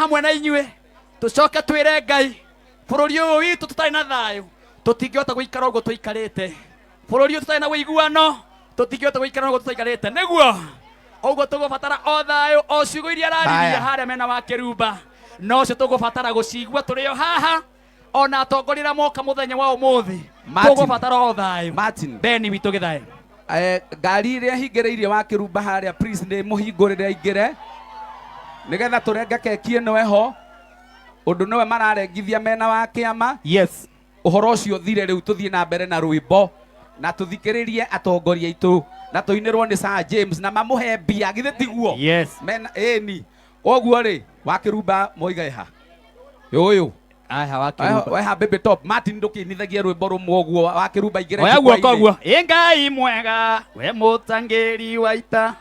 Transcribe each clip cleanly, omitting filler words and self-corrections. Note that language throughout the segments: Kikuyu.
Hamwe na inyuĩ tũcoke twĩre Ngai bũrũri ũyũ witũ tũtarĩ na thayũ tũtingĩhota gũikara ũguo tũikarĩte, bũrũri ũyũ tũtarĩ na ũiguano tũtingĩhota gũikara ũguo tũtaikarĩte. Nĩguo ũguo tũgũbatara o thayũ, o ciugo iria araririe Haya. harĩa mena wa Kĩrumba nocio tũgũbatara gũcigua tũrĩ o haha, ona atongoria arĩa moka mũthenya wa ũmũthĩ. Martin. Tũgũbatara o thayũ. Martin. Beni witũ gĩthae. Ngari ĩrĩa hingĩrĩirie wa Kĩrumba harĩa, please nĩ mũhingũrĩre aingĩre nĩgetha tũrenge keki ĩno ĩho ũndũ nĩwe mararengithia mena wa kĩama. Yes. Ũhoro ũcio thire rĩu, tũthiĩ na mbere na rwĩmbo na tũthikĩrĩrie atongoria aitũ na tũinĩrwo nĩ Sir James na mamũhe mbia, githĩ tiguo? Yes. Mena ĩni koguo rĩ, wa Kĩrumba moiga ĩha ũyũ. Aha wa Kĩrumba. Weha Baby Top. Martin, ndũkĩinithagie rwĩmbo rũmwe ũguo. Wa Kĩrumba ingĩre Oya guoko jukwaa-inĩ. guo. Ĩ Ngai mwega, we mũtangĩri wa ita.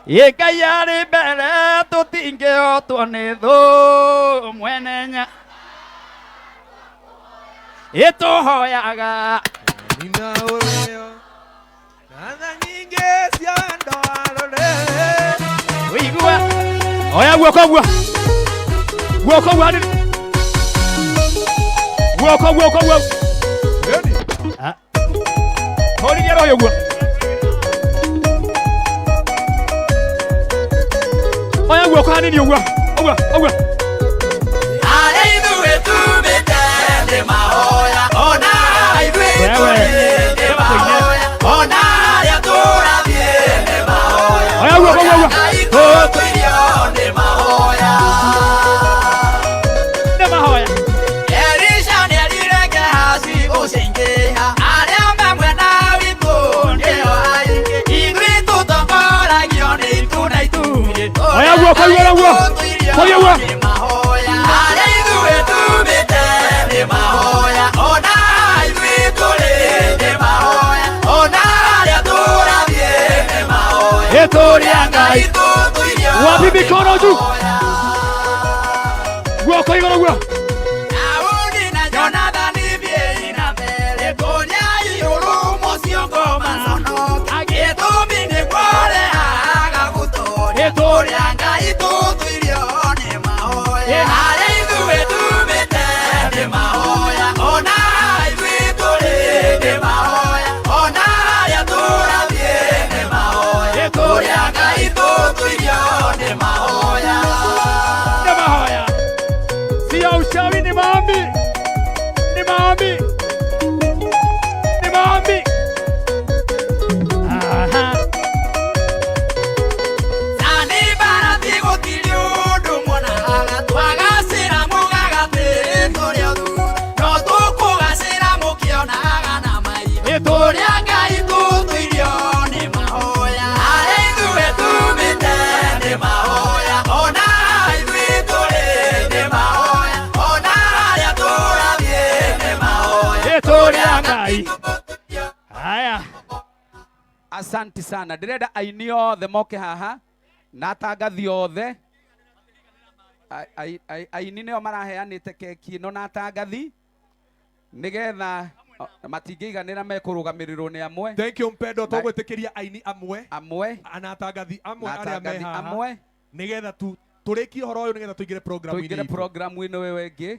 Ĩ Ngai arĩ mbere tũtingĩhotwo nĩ thũ mwene nya. Ĩ tũhoyaga. Nina ũrĩo na tha nyingĩ cia wendo wa rũrĩrĩ. Wĩigua. Oya guoko guo. Guoko guo hanini. Guoko guoko guo. Ah. Hũrithia roho ũguo. Oya guoko hanini ũguo. Ũguo, ũguo. Arĩa ithuĩ tumĩte nĩ mahoya, ona ithuĩ Wewe. tũrĩ nĩ mahoya, ona arĩa tũrathiĩ nĩ mahoya. Oya guoko guo. Ngai tũtũirio nĩ mahoya. Nĩ mahoya. Elisha nĩerire Gehazi ũcaingĩha, arĩa me mwena witũ nĩo aingĩ, ithuĩ tũtongoragio nĩ itu na itugĩ. Oya guoko igũrũ guo. Oya guo. Nĩ mahoya. Arĩa ithuĩ tumĩte nĩ mahoya, ona ithuĩ tũrĩ nĩ mahoya, ona arĩa tũrathiĩ nĩ mahoya. Ĩ tũrĩ a Ngai. Tũtũirio Wapi nĩ mikono juu? mahoya. Guoko igũrũ guo. Daudi na Jonathani thiĩi na mbere kũrĩa igũrũ mũciĩ ngoma conoka, gĩtũmi nĩ kũrehaga gũtũũria kũrĩa Ngai tũtũirio nĩ mahoya. Harĩa ithuĩ tumĩte nĩ mahoya, ona ithuĩ tũrĩ nĩ mahoya, ona harĩa tũrathiĩ nĩ mahoya, kũrĩa Ngai tũtũirio nĩ mahoya. Nĩ mahoya. Sio uchawi, ni maombi. Ni maombi. Ni maombi. Aha. Sani barathi gũtirĩ ũndũ muonaga, twagacĩra mugaga atĩ tũrĩ o thutha, no tũkũgacĩra mũkĩonaga na maitho. Tũrĩa Ngai tũtũirio nĩ mahoya, harĩa ithuĩ tumĩte nĩ mahoya, ona ithuĩ tũrĩ nĩ mahoya, ona harĩa tũrathiĩ nĩ mahoya. Ĩ tũrĩ a Ngai. Haya. Asanti sana. Ndĩrenda aini othe moke haha na atangathi othe. Aini nĩo maraheanĩte keki ĩno na atangathi nĩgetha matingĩiganĩra mekũrũgamĩrĩrwo nĩ amwe. Thank you, mpendo. Tũgwĩtĩkĩria aini amwe amwe na atangathi amwe na arĩa me atangathi haha amwe nĩgetha tu tũrĩkie ũhoro ũyũ nĩgetha tũingĩre program-inĩ tũingĩre itũ. Programu-inĩ ĩyo ĩngĩ.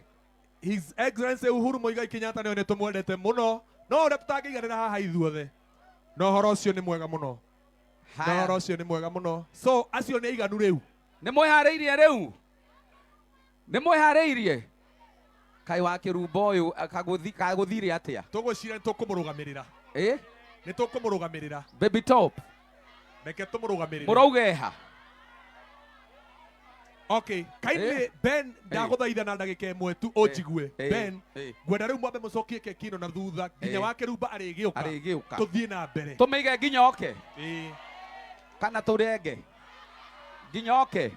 His Excellency Uhuru Muigai Kenyatta nĩwe nĩ tũmwendete mũno, no ũrĩa tũtangĩiganĩra haha ithuothe, na ũhoro ũcio nĩ mwega mũno, na Haya. ũhoro ũcio nĩ mwega mũno. So acio nĩ aiganu rĩu. Nĩ mwĩharĩirie rĩu? Nĩ mwĩharĩirie? Kaĩ wa Kĩrumba ũyũ kagũthire atĩa? Tũgwĩciria nĩ tũkũmũrũgamĩrĩra. Ĩ. Nĩ tũkũmũrũgamĩrĩra. Baby Top. Reke tũmũrũgamĩrĩre. Mũrauga ĩha? Okay, kindly. Ben, ndagũthaitha na ndagĩka ĩmwe tu ũnjigue. Ben, ngwenda rĩu mwambe mũcokie keki ĩno na thutha nginya wa Kĩrumba arĩgĩũka. Arĩgĩũka. Tũthiĩ na mbere. Tũmĩige nginya oke? Ĩĩ. Kana tũrenge nginya oke?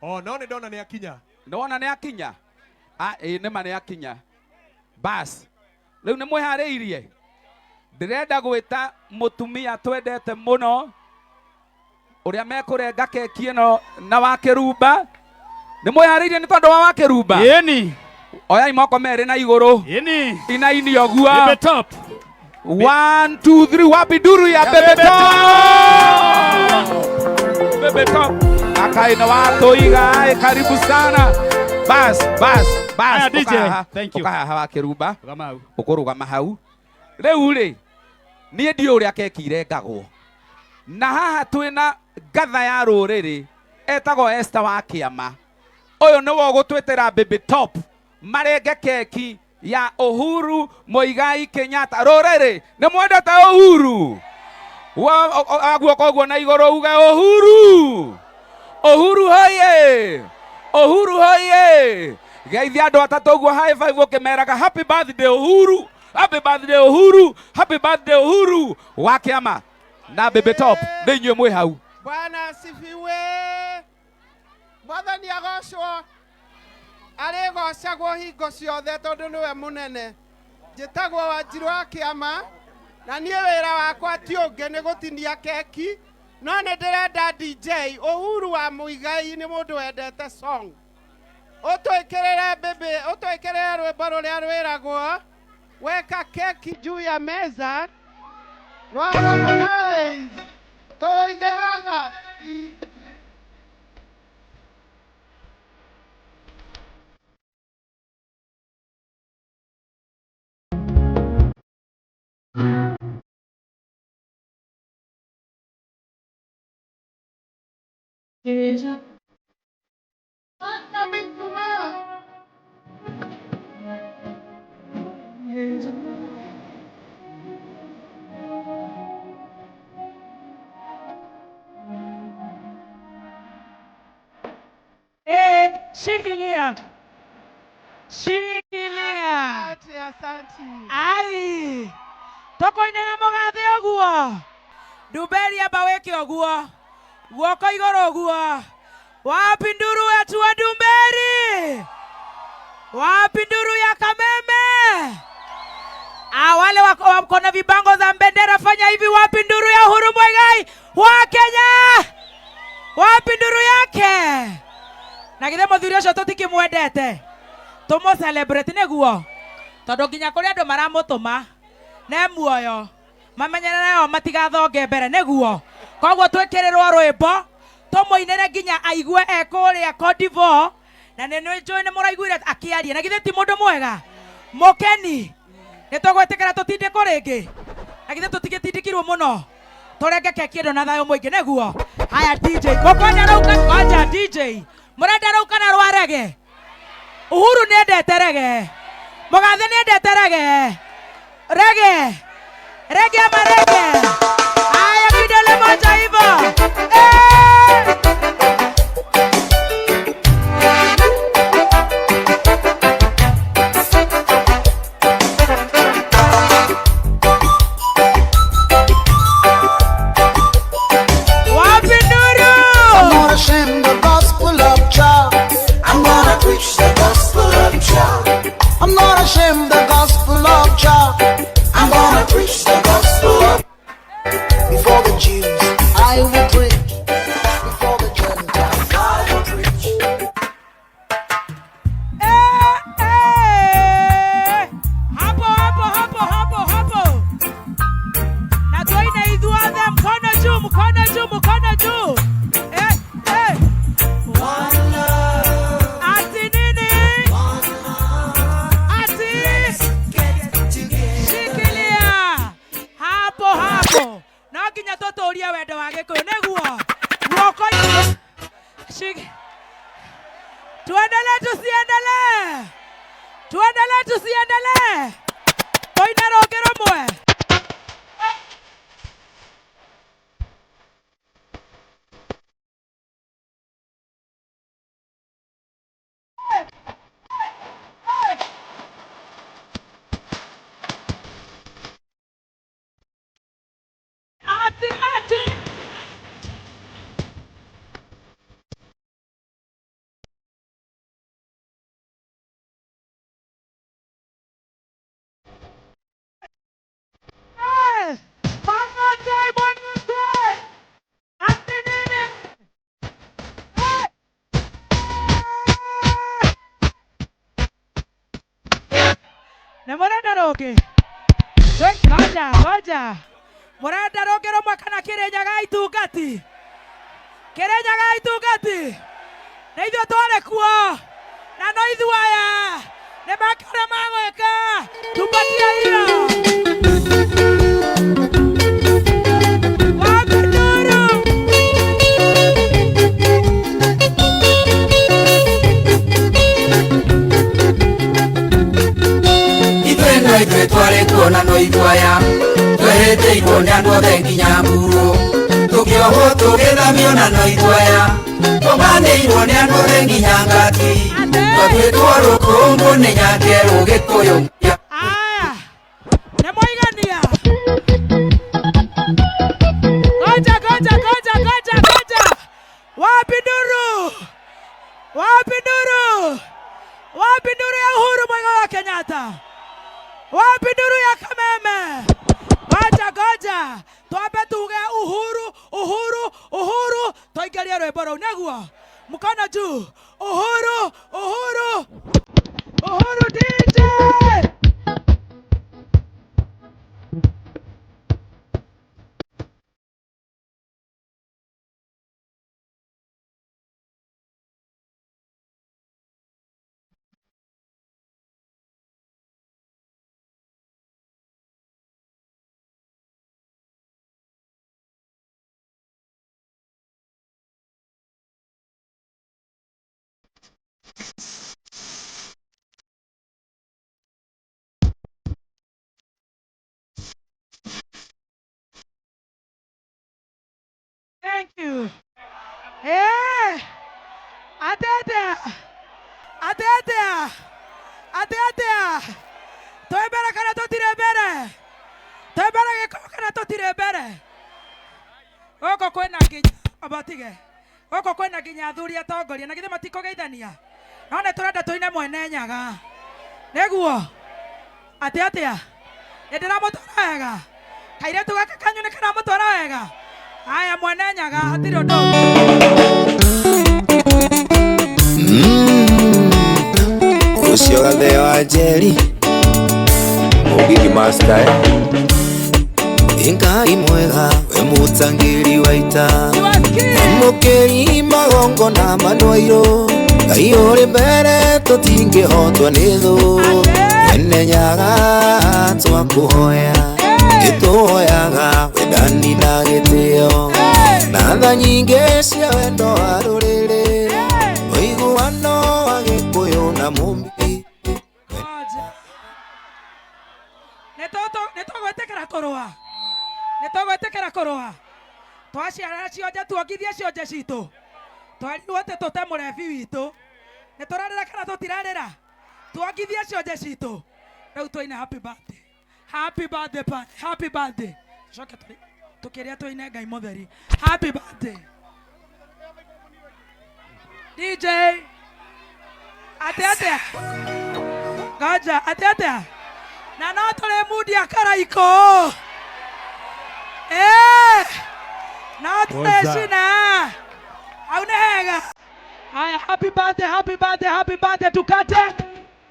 O no nĩ ndona nĩ akinya. Nĩwona nĩ akinya? Ah, ĩĩ nĩma nĩ akinya. Bas, rĩu nĩ mwĩharĩirie? Ndĩrenda gwĩta mũtumia twendete mũno ũrĩa mekũrenga keki ĩno na wa Kĩrumba. Nĩ mwĩharĩirie nĩ tondũ wa Kĩrumba? Ĩni. Oyai moko merĩ na igũrũ. Ĩni. Inaini ũguo. Baby Top. One, two, three, wapi nduru ya Baby Top? Baby Top. Akaĩ nĩ watũiga, karibu sana. Bas, bas, bas. Aya, DJ, Ũka haha, thank you. ũka haha wa kĩrumba. Rũgama hau. Ũkũrũgama hau. Rĩu rĩ, niĩ ndiũĩ ũrĩa keki irengagwo. Na haha twĩna ngatha ya rũrĩrĩ etagwo Esther wa Kĩama. Ũyũ nĩwe ũgũtwĩtĩra Baby Top marenge keki ya Uhuru Muigai Kenyatta. Rũrĩrĩ, nĩ mwendete Uhuru? Guoko ũguo na igũrũ uge Uhuru. Uhuru hoye! Uhuru hoye! Geithia andũ atatũ ũguo high five ũkĩmeraga happy birthday Uhuru! Happy birthday Uhuru! Happy birthday Uhuru! Wa Kĩama na Baby Top nĩ inyuĩ mwĩ hau. Bwana asifiwe. Mwathani agocwo, arĩgocagwo hingo ciothe tondũ nĩwe mũnene. Njĩtagwo Wanjirũ wa Kĩama, na niĩ wĩra wakwa ti ũngĩ nĩ gũtinia keki, no nĩ ndĩrenda DJ Uhuru wa Muigai nĩ mũndũ wendete song. Ũtwĩkĩrĩre baby, ũtwĩkĩrĩre rwĩmbo rũrĩa rwĩragwo weka keki juu ya meza rwa Harmonize. Tũingĩraga. Shikilia. Shikilia. Asante, asante. Ai. Tũkũinĩra mũgathe ũguo. Ndumberi amba wĩke ũguo. Guoko igũrũ ũguo. Wapi nduru wetu wa Ndumberi? Wapi nduru ya Kameme? Ah, wale wako na vibango za bendera fanya hivi. Wapi nduru ya Uhuru Muigai wa Kenya? Wapi nduru yake? Na githĩ mũthuri ũcio tũtikĩmwendete? Tũmũ celebrate nĩguo. Tondũ nginya kũrĩ andũ maramũtũma ne muoyo mamenyerere o matigathonge mbere nĩguo. Koguo twĩkĩrĩrwo rwĩmbo tũmũinĩre nginya aigue e kũrĩa Cote d'Ivoire, na nĩ njũĩ nĩ mũraiguire akĩaria. Na githĩ ti mũndũ mwega mũkeni? Nĩ tũgwĩtĩkĩra tũtindĩkwo rĩngĩ? Na githĩ tũtigĩtindĩkirwo mũno? Tũrenge keki ĩno na thayũ mũingĩ nĩguo. Haya DJ, mũkwenda rũu kwanja DJ, mũrenda rũu kana rwa rege? Uhuru nĩendete rege. Mũgathe nĩendete rege. Rege. Rege ama rege? Haya kidole moja hivyo. Eh! Wapi nduru? I'm gonna share the gospel of Jah. I'm gonna preach the gospel of Jah. I'm gonna share the gospel of Jah. I'm gonna preach the gospel of. Before the Jews, I will preach. Before the Gentiles, I will preach. Eh, eh. Hapo hapo hapo hapo hapo. Na tuine ithuothe, mkono juu, mkono juu, mkono juu. Eh, eh. Ati nini? Ati? Shikilia. Hapo hapo. No nginya tũtũrie wendo wa Gĩkũyũ nĩguo. Guoko igũrũ. Tuendelee tusiendelee? Tuendelee tusiendelee? Tũine rũngĩ rũmwe. Ati, ati. Eh, one more time, one more time. Ati nini? Eh. Nĩ mũrenda rũngĩ? Ngoja, ngoja. Mũrenda rũngĩ rũmwe kana Kĩrĩnyaga itungati? Kirinyaga itungati nĩ ithuĩ twarĩ kuo na no ithuĩ aya nĩ meke ũrĩa magwĩka tupatie hiyo. Wapi nduru? Ithuĩ no ithuĩ twarĩ kuo na no ithuĩ aya twehĩtĩirwo nĩ andũ othe nginya mburu tũkĩohwo tũgĩthamio na no ithuĩ aya tũmanĩirwo nĩ andũ othe nginya ngati twatuĩtwo rũkũngũ nĩ nyakerũ gĩkũyũ. Aya nĩ mwaigania. Ngoja ngoja ngoja ngoja ngoja. Wapi nduru? Wapi nduru? Wapi nduru ya Uhuru Muigai wa Kenyatta? Wapi nduru ya Kameme? Ngoja ngoja. Twambe tuge Uhuru, Uhuru, Uhuru. Twaingaria rwĩmbo rũu nĩguo. Mkono juu. Uhuru, Uhuru. Uhuru DJ. Thank you. Eh. Atete. Atete. Atete. Twĩ mbere kana tũtirĩ mbere? Twĩ mbere gĩkũyũ kana tũtirĩ mbere? Gũkũ kwĩna nginya abatige. Gũkũ kwĩna nginya athuri atongoria na githĩ matikũgeithania. No nĩ tũrenda tũine Mwene Nyaga. Nĩguo. Atĩ atĩa? Nĩ ndĩramũtwara wega. Kairĩtu gaka kanyu nĩ karamũtwara wega. Haya Mwene Nyaga hatirĩ ũndũ ũngĩ. Ũcio gathe wa Njeri Mũgithi master eh? Ngai mwega we mũtangĩri wa ita mũkĩri magongona manwairũ Ngai ũrĩ mbere tũtingĩhotwo nĩ thũ Mwene Nyaga twakũhoya nĩtũhoyaga wendani na gĩtĩo na tha nyingĩ cia wendo wa rũrĩrĩ ũiguano wa Gĩkũyũ na Mũmbi. Ngoja. Nĩ tũgwĩtĩkĩra kũrũa. Nĩ tũgwĩtĩkĩra kũrũa. Twaciara cionje tuongithie cionje citũ. Twerirwo atĩ tũte mũrebi witũ. Nĩ tũrarĩra kana tũtirarĩra? Tuongithie cionje citũ. Rĩu tũine happy birthday. Happy birthday, pa. Happy birthday. Coke tũkĩrĩa tũine Ngai mũtheri. Happy birthday. DJ. Atĩ atĩa? Ngoja, atĩ atĩa? Na no tũrĩ mundia Karaikũ. Eh! No tũrĩ cina. Hau nĩ hega. Haya, happy birthday, happy birthday, happy birthday tukate.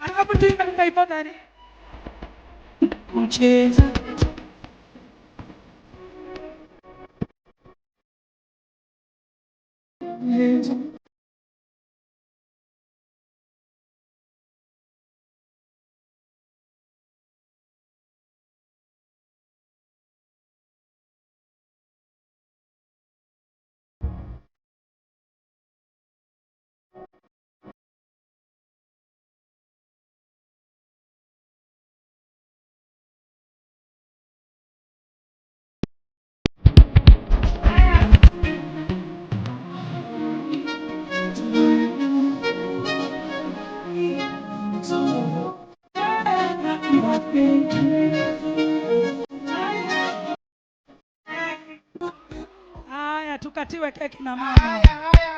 Alafu tuimbe Ngai mũtheri. Kucheza. Haya, tukatiwe keki na mama. Haya, haya.